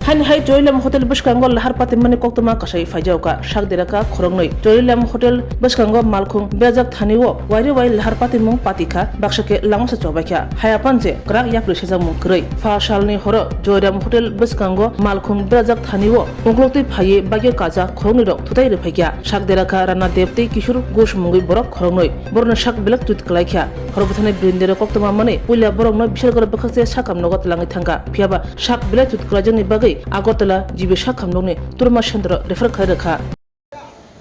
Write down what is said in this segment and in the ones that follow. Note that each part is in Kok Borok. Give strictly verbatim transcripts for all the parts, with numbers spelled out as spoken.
Haini hai Joylam Hotel bwskango lahar patimani koktwma kasai phaijakha, sak derakha khoroknwi. Joylam Hotel bwskango malkhung berajak thani o wairi wai lahar patimung patikha, baksa khe langmasa chobaikha. Hai apan je kwrak yapri sejakmung kwrwi. Pha salni horo Joylam Hotel bwskango malkhung berajak thani o ungkloktwi phaiwi bagyo kacha khoroknwi rok thutai rwphaikha. Sak derakha Rana Deb tei Kishore Ghosh mungwi borok khoroknwi. Borokni sak belai tut kwlaikha. Horo bwthani birindero koktwma manwi puila borokno bishargoro bwkhakse sakam nogo twlangwi thangkha. Phiyaba sak belai tut kwlaijakni bagwi Agartala G B sakam nokni trauma centre-o refer khlai rwkha.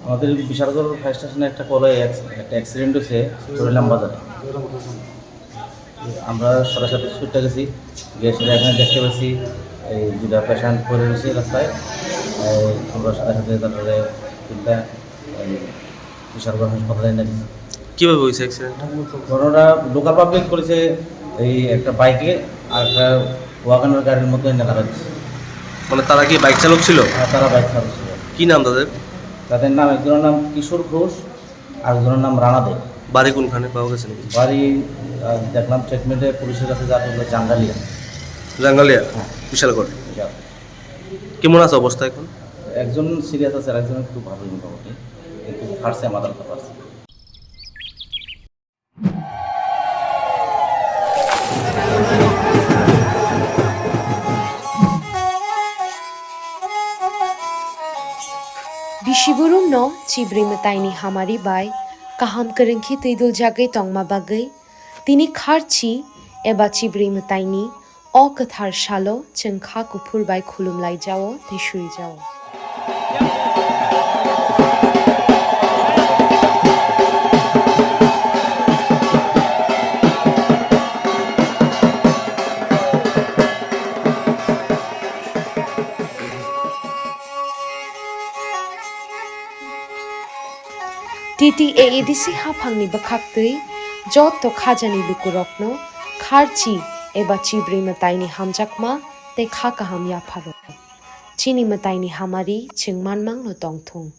আমাদের বিশালগড় ফায়ার স্টেশনে একটা কলে অ্যাক্স-, একটা অ্যাক্সিডেন্ট হয়েছে জোরাইলাম বাজারে। আমরা সাথে সাথে ছুটে গেছি, গিয়ে সেটা এখানে দেখতে পাচ্ছি এই দুটা পেশেন্ট পড়ে রয়েছে রাস্তায়। এই আমরা সাথে সাথে তারপরে তিনটা এই বিশালগড় হাসপাতালে এনে দিচ্ছি। কিভাবে হয়েছে অ্যাক্সিডেন্ট? ঘটনাটা লোকাল পাবলিক করেছে, এই একটা বাইকে আর একটা ওয়াগনার গাড়ির মধ্যে এনে লাগাই দিচ্ছে। মানে তারা কি বাইক চালক ছিল? হ্যাঁ, তারা বাইক চালক ছিল। কি নাম তাদের? তাদের নাম, একজনের নাম কিশোর ঘোষ, আরেকজনের নাম রানা দে। বাড়ি কোনখানে, পাওয়া গেছে নাকি? বাড়ি, আহ, দেখলাম স্টেটমেন্টে পুলিশের কাছে যা বললো জাঙ্গালিয়া। জাঙ্গালিয়া? হ্যাঁ। বিশালগড়। বিশাল। কেমন আছে অবস্থা এখন? একজন সিরিয়াস আছে, আর একজন একটু ভালোই মোটামুটি, কিন্তু ফার্স্টে মাথার ব্যথা আছে। Bisiburumno chibri mwtaini hamari bai kaham kwrwngkhe twiduljagwi tongma bagwi tini kharchi eba chibri mwtaini o kwthar salo chwng kha kuphur bai khulumlaijao tei surijao. T T A A D C haphangni bwkhaktwi joto khajani lukurokno kharchi eba chibri mwtaini hamjakma tei kha kaham yapharok. Chini mwtaini hamari chwng manmangno tongthung.